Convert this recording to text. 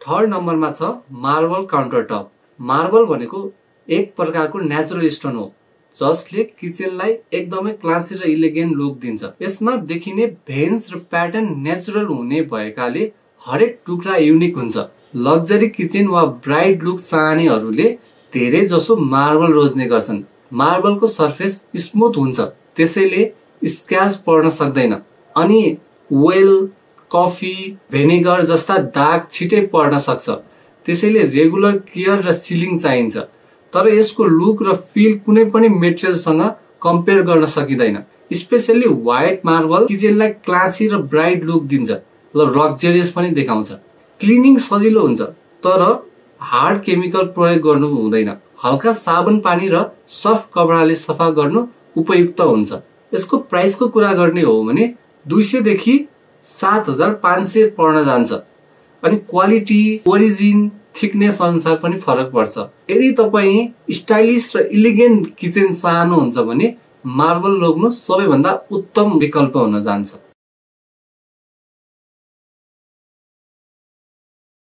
Third नम्बरमा छ marble counter top. Marble भनेको एक प्रकारको नेचुरल स्टोन हो जसले किचनलाई एकदमै क्लासी र इलिगेन्ट लुक दिन्छ। यसमा देखिने भेन्स र प्याटर्न नेचुरल हुने भएकाले हरेक टुक्रा युनिक हुन्छ। लग्जरी किचन वा ब्राइट लुक चाहनेहरूले धेरै जसो मार्बल रोज्ने गर्छन्। मार्बलको सर्फेस स्मुथ हुन्छ त्यसैले स्क्रैच पर्न सक्दैन अनि ओइल, कफी, भेनिगर जस्ता दाग छिटै पर्न सक्छ। त्यसैले रेगुलर केयर र सिलिङ चाहिन्छ। तर यसको लुक र फिल कुनै पनि मेटेरियलसँग कम्पेयर गर्न सकिँदैन। स्पेशली व्हाइट मार्बल किचनलाई क्लासी र ब्राइट लुक दिन्छ र लग्जरियस पनि देखाउँछ। क्लिनिङ सजिलो हुन्छ तर हार्ड केमिकल प्रयोग गर्नु हुँदैन। हल्का साबुन पानी र सफ्ट कपडाले सफा गर्नु उपयुक्त हुन्छ। यसको प्राइसको कुरा गर्ने हो भने 200 देखि 7500 पर्न जान्छ अनि क्वालिटी, ओरिजिन, थिकनेस अनुसार पनि फरक पर्छ। यदि तपाईँ स्टाइलिश र इलिगेन्ट किचन चाहनुहुन्छ भने मार्बल रोज्नु सबैभन्दा उत्तम विकल्प हुन जान्छ।